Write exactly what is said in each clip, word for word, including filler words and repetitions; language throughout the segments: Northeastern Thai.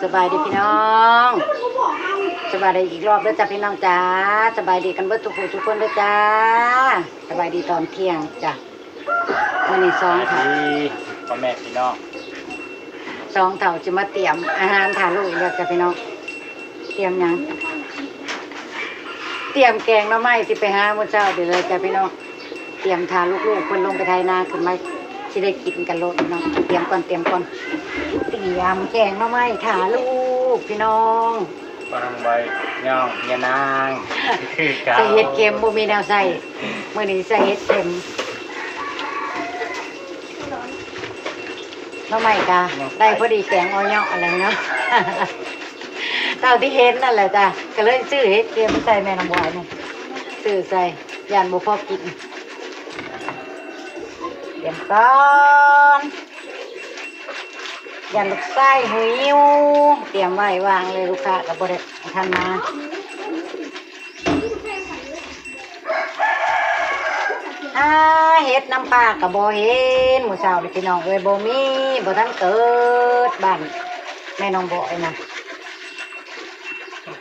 สบายดีพี่น้อง สบายดีอีกรอบเด้อจ้ะพี่น้องจ้า สบายดีกันเบิดทุกผู้ทุกคนเด้อจ้า สบายดีตอนเที่ยงจ้ะ มื้อนี้สองเฒ่า สวัสดีพ่อแม่พี่น้อง สองเฒ่าจะมาเตรียมอาหารถ่าลูกอีกแล้วจ้ะพี่น้อง เตรียมหยัง เตรียมแกงหน่อไม้ที่ไปหามื้อเช้าเดี๋ยวเลยจ้ะพี่น้อง เตรียมถ่าลูกๆเพิ่นลงไปไถนาขึ้นมา สิได้กินกันโลดเนาะ เตรียมก่อน เตรียมก่อน เตรียมแกงหน่อไม้ถ่าลูกพี่น้อง กำลังใบย่องยานาง คือเก่า ใส่เห็ดเข็ม บ่มีแนวใส่ มื้อนี้ใส่เห็ดเข็ม หน่อไม้กะได้พอดีแกงอ่อเยาะอะไรเนาะ เท่าที่เห็นนั่นแหละจ้ะ ก็เลยซื้อเห็ดเข็มใส่แม่น้องบอยนี่ ซื้อใส่ ย่านบ่พอกิน เตรียมก่อน ย่านลูกชายหิว เตรียมไว้วางเลย ลูกค้าก็บ่ได้ทันมา อ่า เห็ดนำปลาก็บ่เห็น มื้อเช้านี่พี่น้องเอ้ย บ่มี บ่ทันเกิด บ้านแม่น้องบอยนะ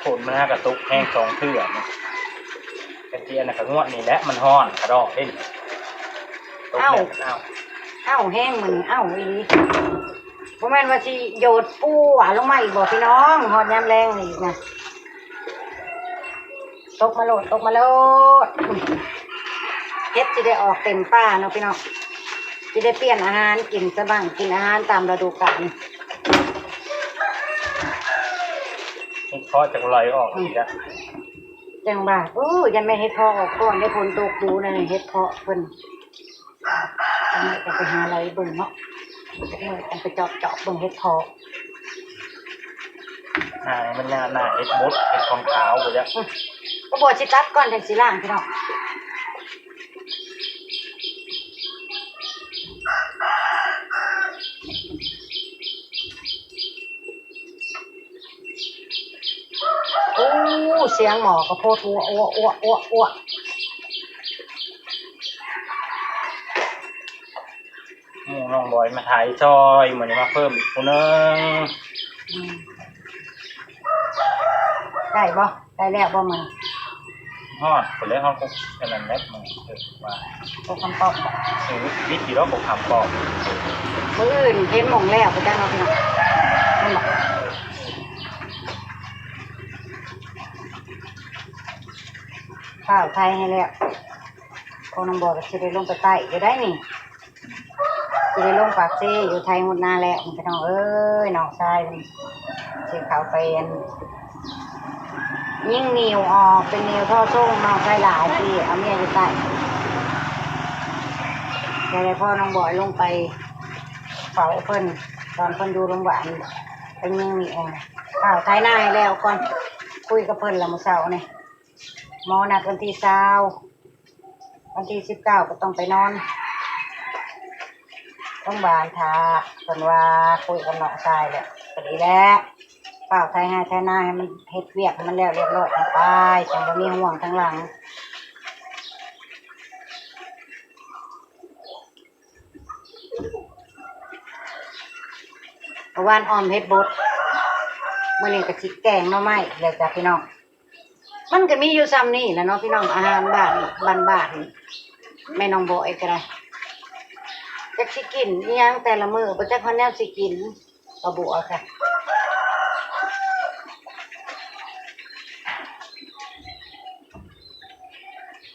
ฝนมันหากระตุกแห้งสองเทื่อนี่ กะเจียนะ กะงวดนี่แหละ มันฮ้อนกะดอกเด้น ตก เอ้า แดดมันเอ้า เอ้า แห้งมื้อนี้ เอ้า อีหลี บ่แม่นว่าสิโยดปัวลงมาอีกบ่พี่น้อง ฮอดยามแลงนี่อีกนะ ตกมาโลด ตกมาโลด เห็ดสิได้ออกเต็มป่าเนาะพี่น้อง สิได้เปลี่ยนอาหารกินซะบ้าง กินอาหารตามฤดูกาล เห็ดเพาะจักไหลออกอีกแล้ว จังว่า โอ้ ย่านแม่นเห็ดเพาะออกก่อน ได้ฝนตกดูนะ เห็ดเพาะเพิ่น จังได๋ก็ไปหาไหลเบิ่งเนาะ จักมื้อจังไปจอบๆเบิ่งเห็ดเพาะ อ่า มันหน้า หน้าเห็ดบด เห็ดของขาวไปแล้ว อืม ก็บ่สิตัดก่อนจังสิล้างพี่น้อง โอ้ เสียงหม้อข้าวโพด อัว อัว อัว อัว อัว หมู่น้องบอยมาไถซอย มื้อนี้มาเพิ่มอีกผู้หนึ่ง อืม ได้บ่ ได้แล้วบ่มื้อนี้ ฮอด ก็เลยฮอดกกอันนั้นแหละ มื้อนี้ เออ ว่า กกคำปอก เออ วิธีเรากกคำปอก มื้ออื่นเห็นหม่องแล้ว ไปจ้างเอาพี่น้อง แม่นบ่ ข้าวไถให้แล้ว พวกน้องบอยก็สิได้ลงไปไถอยู่ได้นี่ สิได้ลงปากเซอยู่ ไถฮอดนาแล้วพี่น้องเอ้ย น้องชายสิเข้าไปอัน ยิงหนีวออก เป็นหนีวท่อส่ง น้องชายหลายที่เอาเมียอยู่ไถ ก็เลยพ่อน้องบอยลงไปเฝ้าเพิ่น ตอนเพิ่นอยู่โรงพยาบาล ไปยิงหนีวออก ข้าวไถนาให้แล้วก่อน คุยกับเพิ่นละมื้อเช้านี่ หมอนัดวันที่ซาว วันที่สิบเก้าก็ต้องไปนอนโรงพยาบาล ถ้าเพิ่นว่าคุยกับน้องชายแล้ว ก็ดีแล้ว เฝ้าไถไฮ่ไถนาให้มันเฮ็ดเวียกให้มันแล้วเรียบร้อยจั่งไป จั่งบ่มีห่วงทางหลัง เมื่อวานอ่อมเห็ดบด มื้อนี้ก็สิแกงหน่อไม้แล้วจ้ะพี่น้อง มันก็มีอยู่ส่ำนี้แหละเนาะพี่น้อง อาหารบ้าน บ้านๆ แม่น้องบอยก็ได้ จักสิกินอิหยังแต่ละมื้อ บ่จักฮอดแนวสิกิน ก็บัวค่ะ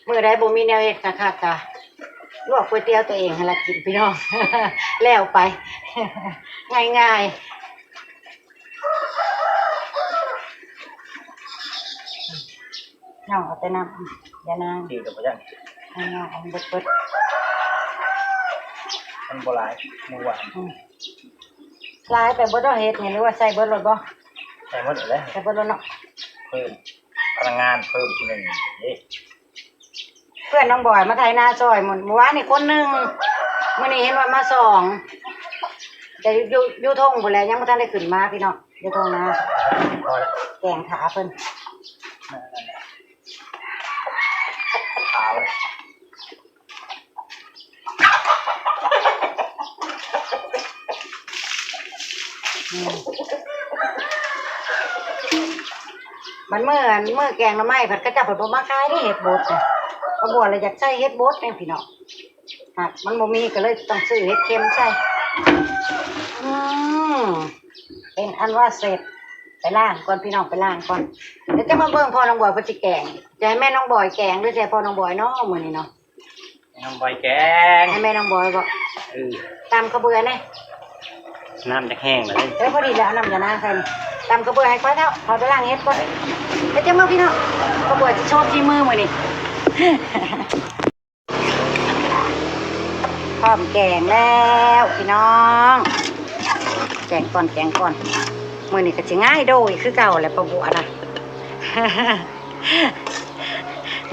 มื้อใดบ่มีแนวเฮ็ดคักๆ ก็ลวกก๋วยเตี๋ยวตัวเองหั่นล่ะกินพี่น้อง แล้วไป ง่ายๆ น้องเอาแต่น้ำ อย่านาง จืดกับยัง ให้น้องเอาเบิดๆ มันบ่หลาย มื้อวาน อืม หลายไปเบิดดอกเห็ดนี่ หรือว่าใส่เบิดโลดบ่ ใส่หมดเลย ใส่เบิดโลดเนาะ เพิ่มพลังงานเพิ่มผู้หนึ่งเด้ เพื่อนน้องบอยมาไถนาซอยมื้อ มื้อวานนี่คนหนึ่ง มื้อนี้เห็นว่ามาสอง แต่อยู่ อยู่ อยู่ท่งพู้นแหละ ยังบ่ทันได้ขึ้นมาพี่น้อง อยู่ท่งนา พอแล้ว แกงถาเพิ่น ขาว มันเมื่อ เมื่อแกงหน่อไม้ผัดกระจับผัดบ่มาขายได้เห็ดบดน่ะ ป้าบัวเลยอยากใส่เห็ดบดเนี่ยพี่น้อง หากมันบ่มีก็เลยต้องซื้อเห็ดเข็มใส่ อืม เป็นอันว่าเสร็จ ไปล้างก่อนพี่น้อง ไปล้างก่อน เดี๋ยวจะมาเบิ่งพ่อน้องบอยเพิ่นสิแกง จะให้แม่น้องบอยแกงหรือจะให้พ่อน้องบอยเนาะมื้อนี้เนาะ น้องบอยแกง ให้แม่น้องบอยบ่ เออ ตำข้าวเบื่อแน่ น้ำจะแห้งแล้วเด้ เออ พอดีแล้ว เอาน้ำยานางใส่นี่ ตำข้าวเบื่อให้ข้อยเถาะ ข้อยไปล้างเห็ดก่อน เดี๋ยวจะมาพี่น้อง ข้าวเบื่อสิโชว์ฝีมือมื้อนี้ พร้อมแกงแล้วพี่น้อง แกงก่อน แกงก่อน มื้อนี้ก็สิง่ายโดยคือเก่าแหละป้าบัวนะ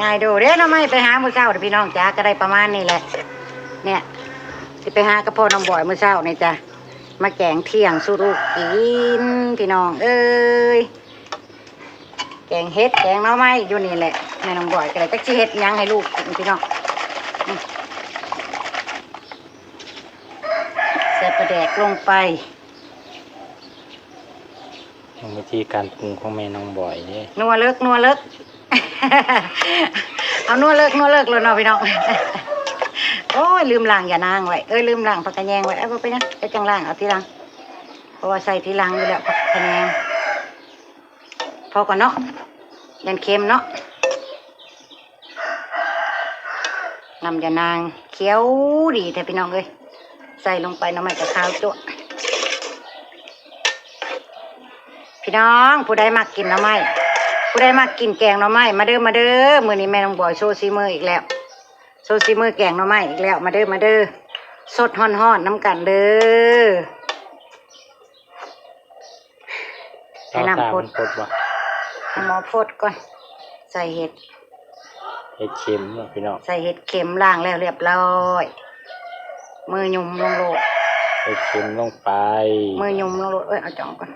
ง่ายโดยเด้ หน่อไม้ไปหามื้อเช้าเด้อพี่น้องจ๋า ก็ได้ประมาณนี้แหละ เนี่ย สิไปหากับพ่อน้องบอยมื้อเช้านี่จ้ะ มาแกงเที่ยงสู่ลูกกิน พี่น้องเอ้ย แกงเห็ด แกงหน่อไม้อยู่นี่แหละ แม่น้องบอยก็เลยจักสิเฮ็ดหยังให้ลูกกินพี่น้อง อืม ใส่ปลาแดกลงไป วิธีการปรุงของแม่น้องบอยเด้ นัวเลิก นัวเลิก เอานัวเลิก นัวเลิกเลยเนาะพี่น้อง โอ้ย ลืมล้างยานางไว้ เอ้ย ลืมล้างผักกะแยงไว้ เอ้ย บ่เป็นหยัง เดี๋ยวจั่งล้างเอาทีหลัง เพราะว่าใส่ทีหลังอยู่แล้วผักกะแยง พอก่อนเนาะ ยันเค็มเนาะ น้ำยานางเขียวดีแท้พี่น้องเอ้ย ใส่ลงไปหน่อไม้ก็ขาวจั๊วะ พี่น้อง ผู้ใดมักกินหน่อไม้ ผู้ใดมักกินแกงหน่อไม้ มาเด้อ มาเด้อ มื้อนี้แม่น้องบอยโชว์ฝีมืออีกแล้ว โชว์ฝีมือแกงหน่อไม้อีกแล้ว มาเด้อ มาเด้อ สดฮ้อนๆ นำกันเด้อ ให้น้ำพด เอาตามมันพดวะ ให้หม้อพดก่อน ใส่เห็ด เห็ดเข็มเนาะพี่น้อง ใส่เห็ดเข็มล้างแล้วเรียบร้อย มือหยุมลงโลด เห็ดเข็มลงไป มือหยุมลงโลด เอ้ย เอาจองก่อน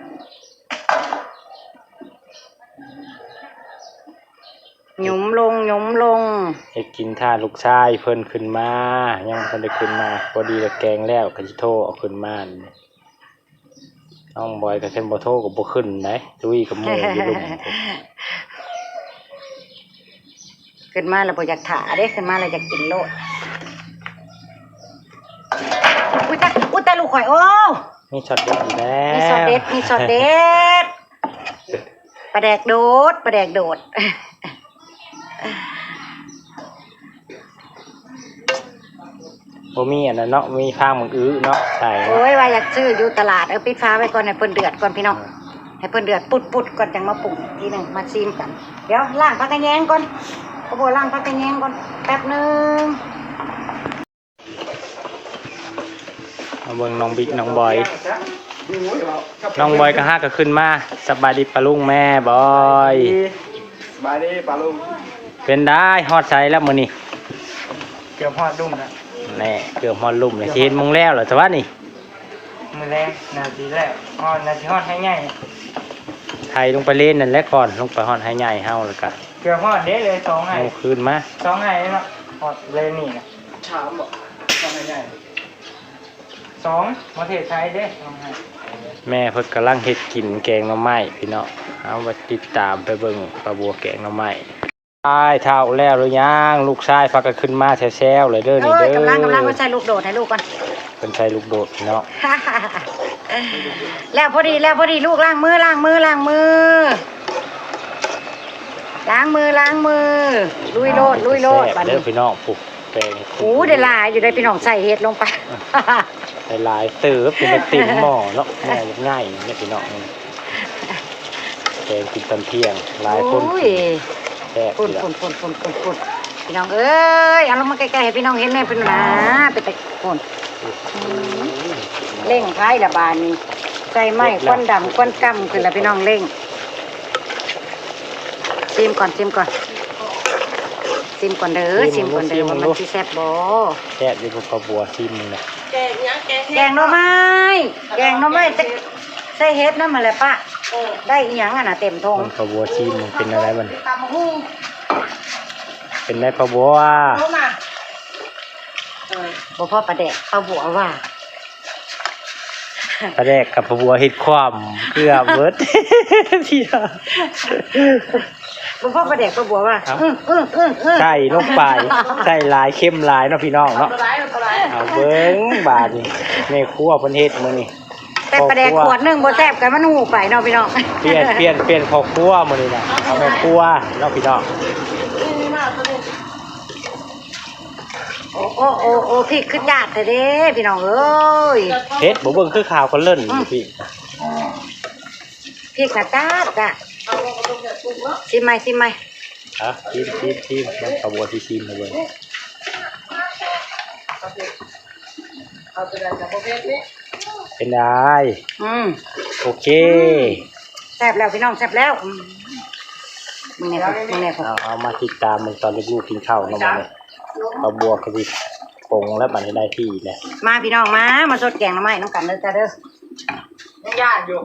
หยุมลง หยุมลง เฮ็ดกินท่าลูกชายเพิ่นขึ้นมา ยังบ่ทันได้ขึ้นมา พอดีว่าแกงแล้วก็สิโทรเอาขึ้นมานี่ น้องบอยก็คันบ่โทรก็บ่ขึ้นได๋ ตุ้ยกับหมู่อยู่ลุ่ม ขึ้นมาแล้วบ่อยากถ่าเด้ ขึ้นมาแล้วอยากกินโลด อุ๊ยตาย อุ๊ยตายลูกข่อย โอ้ มีช็อตเด็ดอีกแล้ว มีช็อตเด็ด มีช็อตเด็ด ปลาแดกโดด ปลาแดกโดด บ่มีอันนั้นเนาะ มีฟางหมากอื้อเนาะ ใส่เนาะ โอ้ย ว่าอยากซื้ออยู่ตลาด เออ ปิดฝาไว้ก่อน ให้เพิ่นเดือดก่อนพี่น้อง ให้เพิ่นเดือดปุดๆก่อน จั่งมาปรุงอีกทีหนึ่ง มาชิมกัน เดี๋ยวล้างผักกะแยงก่อน ป้าบัวล้างผักกะแยงก่อน แป๊บหนึ่ง มาเบิ่งน้องบิ๊กน้องบอย น้องบอยก็หากะขึ้นมา สบายดีป้าลุงแม่บอย สบายดีป้าลุง เป็นได้ฮอดไสแล้วมื้อนี้ เกือบฮอดลุ่มแล้ว แน่ เกือบฮอดลุ่มแล้ว สิเฮ็ดโมงแล้วเหรอ แต่ว่านี่ มื้อแลงน่าสิแล้ว ฮอด น่าสิฮอดไฮใหญ่ ไถลงไปเลนนั่นแหละก่อน ลงไปฮอดไฮใหญ่เฮาแล้วก็ เกือบฮอดเด้เลยสองไฮ เอาคืนมา สองไฮเนาะ ฮอดเลนนี่นะ ถามบ่ สองไฮใหญ่ สอง ประเทศไทยเด้ สองไฮ แม่เพิ่นกำลังเฮ็ดกินแกงหน่อไม้พี่น้อง เอาไปติดตามไปเบิ่งป้าบัวแกงหน่อไม้ อ้ายเฒ่าแล้วหรือยัง ลูกชายพากันขึ้นมาแซวๆเลยเด้อนี่เด้อ เอ้ย กำลัง กำลัง ไปใส่ลูกโดดให้ลูกก่อน เพิ่นใส่ลูกโดดพี่น้อง แล้วพอดี แล้วพอดี ลูกล้างมือ ล้างมือ ล้างมือ ล้างมือ ล้างมือ ลุยโลด ลุยโลด แซ่บ บัดนี้ เด้อพี่น้อง ผู้แกง โอ้ ได้หลายอยู่ได้อพี่น้อง ใส่เห็ดลงไป ได้หลายเติบ เป็นเต็มหม้อเนาะ หม้อใหญ่เนี่ยพี่น้อง แกงกินตอนเที่ยง หลายคน โอ้ย แซ่บ พุ่น อยู่ละ พุ่น พุ่น พี่น้องเอ้ย เอาลงมาใกล้ๆให้พี่น้องเห็นแน่ เป็นหนา เป็นตะพุ่น อืม เร่งไฟละบาดนี้ ใส่ไม้ควันดำควันกำขึ้นละพี่น้อง เร่ง ชิมก่อน ชิมก่อน ชิมก่อนเด้อ ชิม ชิมก่อนเด้อ ชิม ว่ามัน ดู สิแซ่บบ่ แซ่บอยู่บ่ป้าบัว ชิมเลย แกงหยัง แกงเห็ด แกงหน่อไม้ แกงหน่อไม้ แกงเห็ด ใส่เห็ดนำมาแหละป้า เออ ได้อีหยังอะนะเต็มถุง มันก็บัวชีมันเป็นอะไรบ้าง ตำบักหุ่ง เป็นได้ปลาบัว เอามา เออ บ่พอปลาแดก ปลาบัวว่า ปลาแดกกับปลาบัวเฮ็ดความเกลือเบิด พี่น้อง บ่พอปลาแดกปลาบัวว่ะ ครับ อื้ออื้ออื้ออื้อ ใส่ลงไป ใส่หลายเค็มหลายเนาะพี่น้องเนาะ เอาเบิ่งบาดนี้ แม่ครัวเพิ่นเฮ็ดมื้อนี้ แต่ปลาแดกขวดหนึ่งบ่แซ่บกันมันหูไปเนาะพี่น้อง เปลี่ยนเปลี่ยนเปลี่ยนพ่อครัวมื้อนี้นะ เอาแม่ครัวเนาะพี่น้อง โอ้โอ้โอ้โอ้พริกคือจาดแท้เด้พี่น้องเอ้ย เฮ็ดบ่เบิ่งคือข่าวก็เลิ่นอยู่พี่ พริกนะจาดจ้ะ ชิมไหมชิมไหม ฮะชิมชิมชิมมันขบวนที่ชิมนะเบิ่ง เป็นไง อืม โอเค แซ่บแล้วพี่น้องแซ่บแล้วอืมมึงเนี่ยมึงเนี่ย เอาเอามาติดตามมึงตอนลูกๆกินข้าวเนาะมาเนี่ยปลาบัวกระดิบผงแล้วมันได้ที่เนี่ย มาพี่น้องมา มาสดแกงหน่อไม้น้ำกันเลยจ้าเด้อ ยังย่านอยู่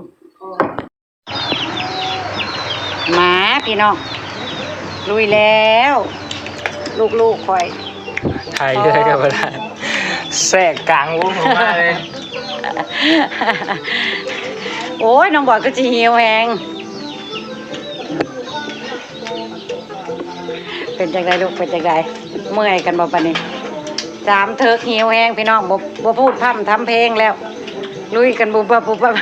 มาพี่น้องลุยแล้ว ลูกๆคอย ไทยด้วยกันเวลาแทรกกลางวุ้นมาเลย โอ้ยน้องบอยก็จะหิวแฮงเป็นจังไดลูกเป็นจังไดเมื่อยกันบ่ปานนี้สามเทิกหิวแฮงพี่น้องบ่บ่พูดพร่ำทำเพลงแล้ว ลุยกันบุบบับบุบบับ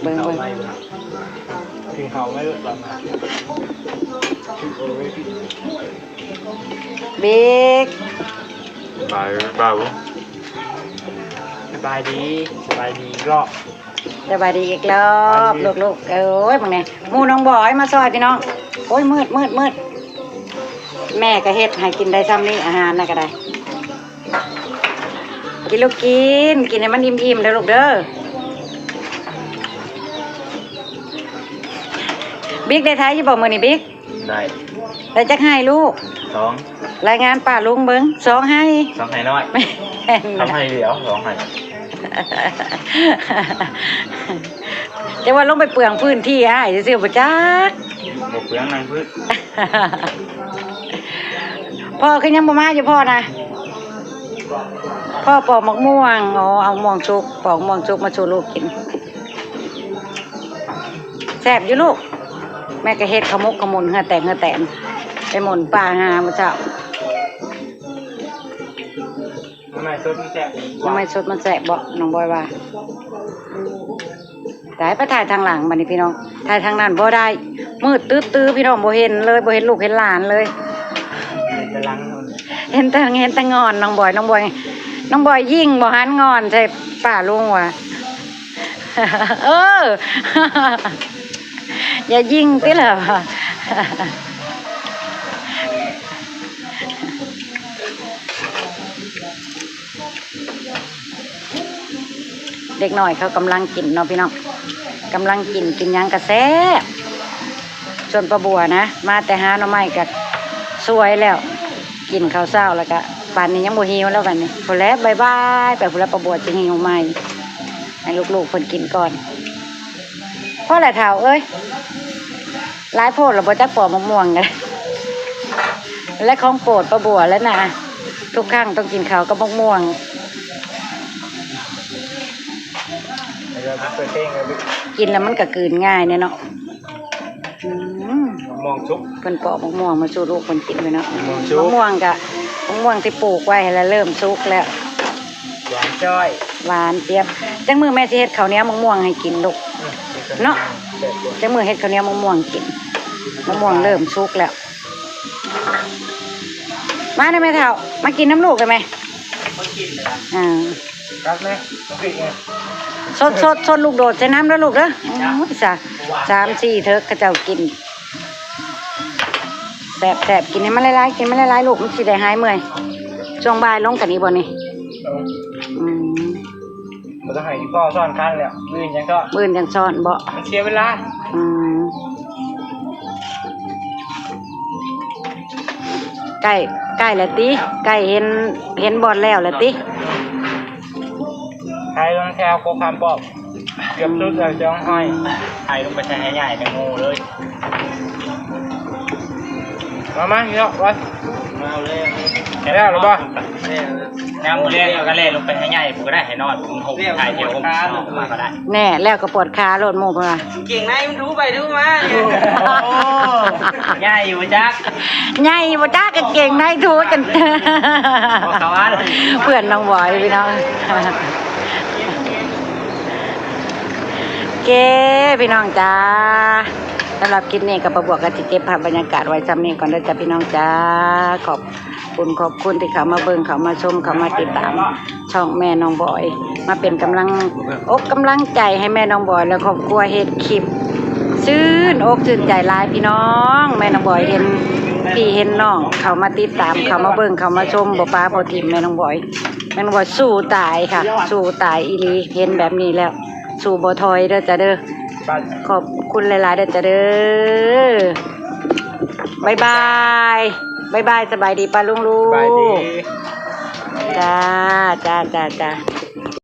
เบิ่งเบิ่ง กินเขาไม่หลุดหรอกนะ บิ๊ก ไปเปล่าสบายดีสบายดีรอบ สบายดีอีกรอบลูกๆเอ้ยบางเนี่ยหมู่น้องบอยมาซอยพี่น้องโอ้ยมืดมืดมืดแม่ก็เฮ็ดให้กินได้ซ้ำนี่อาหารน่ะก็ได้ กินลูกกิน กินให้มันอิ่มๆเด้อลูกเด้อ บิ๊กได้ไทยอยู่บ่มื้อนี้บิ๊ก ได้ ได้จักไห้ลูก สอง รายงานป้าลุงเบิ่งสองไห้ สองไห้น้อย แม่น ทำไห้เดียวสองไห้ แต่ว่าลงไปเปลืองพื้นที่อ้ายซื่อๆบ่จัก บวกเปลืองนั่งพื้น พ่อคือยังบ่มาอยู่พ่อนะ พ่อปอกมะม่วง อ๋อ เอาม่วงสุก ปอกม่วงสุกมาสู่ลูกกิน แซ่บอยู่ลูก แม่ก็เฮ็ดขาวหมกขาวหมุนเหือแตกเหือแตน ไปหมุนปลาหามื้อเช้า ทำไมสดมันแสบ ทำไมสดมันแซ่บบ่น้องบอยว่า ตายไปถ่ายทางหลังบัดนี้พี่น้อง ถ่ายทางนั้นบ่ได้ มืดตื้อๆพี่น้องบ่เห็นเลย บ่เห็นลูกเห็นหลานเลย กำลัง เห็นแต่เห็นแต่งอนน้องบอย น้องบอย น้องบอยยิงบ่หันงอนใส่ป้าลุงว่ะ เออ อย่ายิงติล่ะ เด็กน้อยเขากำลังกินเนาะพี่น้อง กำลังกิน กินหยังกะแซ่บ ส่วนป้าบัวนะ มาแต่หาหน่อไม้กะสวยแล้ว กินข้าวเช้าแล้วกะป่านนี้ยังบ่หิวแล้วบัดนี้ พู้นแหละ บ๊ายบาย ไปพู้นแหละ ป้าบัวจะหิวใหม่ ให้ลูกๆเพิ่นกินก่อน พอแล้วเฒ่าเอ้ย หลายโพดแล้วบ่จักปอกมะม่วงกัน และของโปรดป้าบัวแล้วนะ ทุกครั้งต้องกินข้าวกับมะม่วง เปิดเพลงเลย กินแล้วมันก็กลืนง่ายเนี่ยเนาะ อืม มองชุก เพิ่นปอกมะม่วงมาสู่ลูกเพิ่นกินเลยเนาะ มะม่วงสุก มะม่วงกะมะม่วงที่ปลูกไว้แล้วเริ่มสุกแล้ว หวานจ้อย หวานเจี๊ยบ จังมื้อแม่สิเฮ็ดข้าวเหนียวมะม่วงให้กินลูก เนาะ แซ่บกว่า จังมื้อเฮ็ดข้าวเหนียวมะม่วงกิน มะม่วงเริ่มสุกแล้ว มาได้ไหมเฒ่า มากินน้ำลูกได้ไหม อ่า ครับแม่ต้องปิดไง สดสดสดลูกโดดใส่น้ำแล้วลูกเด้อ โอ้ย สา สามสี่เถิกเขาเจ้ากิน แซ่บแซ่บกินให้มันหลายๆ กินมันหลายๆ ลูก มันสิได้หายเมื่อย ช่วงบ่ายลงกันอีกบ่นี่ อืม มันจะให้พ่อซ่อนคันแล้วมือยังก็ มื้ออื่นจังซ่อนบ่ มันเสียเวลา อืม ใกล้ ใกล้แล้วติ ใกล้เห็น เห็นบอลแล้วแล้วติ ไทยต้องแถวโคคามปอบเกือบสุดแล้วจ้องห้อยไทยลงไปใช้ให้ใหญ่ในงูเลย มามาเนาะวะมาเอาเลย แล้วหรือบ่ น้ำเลี้ยงก็แล่ลงไปให้ใหญ่ผมก็ได้ให้นอนผมหกถ่ายเดียวผมมาก็ได้ แน่แล้วก็ปวดขาโลดหมู่เพิ่นว่า เก่งในมันดูไปดูมาเนี่ย ใหญ่อยู่จัก ใหญ่บ่จักกางเกงในถูจน บอกเขาว่า เพื่อนน้องบอยพี่น้อง เก้พี่น้องจ้า สำหรับคลิปนี้ก็บ่บวกกันสิเก็บภาพบรรยากาศไว้ซ้ำนี้ก่อนเด้อจ้ะพี่น้องจ้า ขอบคุณขอบคุณที่เข้ามาเบิ่งเข้ามาชมเข้ามาติดตาม ช่องแม่น้องบอย มาเป็นกำลังอกกำลังใจให้แม่น้องบอย และครอบครัวเฮ็ดคลิป ซื่นอกซื่นใจหลายพี่น้อง แม่น้องบอยเห็นพี่เห็นน้องเข้ามาติดตามเข้ามาเบิ่งเข้ามาชมบ่ปาบ่ถิ่มแม่น้องบอย แม่น้องบอยสู้ตายค่ะ สู้ตายอีหลีเห็นแบบนี้แล้ว สู้บ่ถอยเด้อจ้ะเด้อ ขอบคุณหลายๆเด้อจ้ะเด้อ บ๊ายบาย บ๊ายบาย สบายดีป้าลุงลูก สบายดี จ้า จ้า จ้า จ้า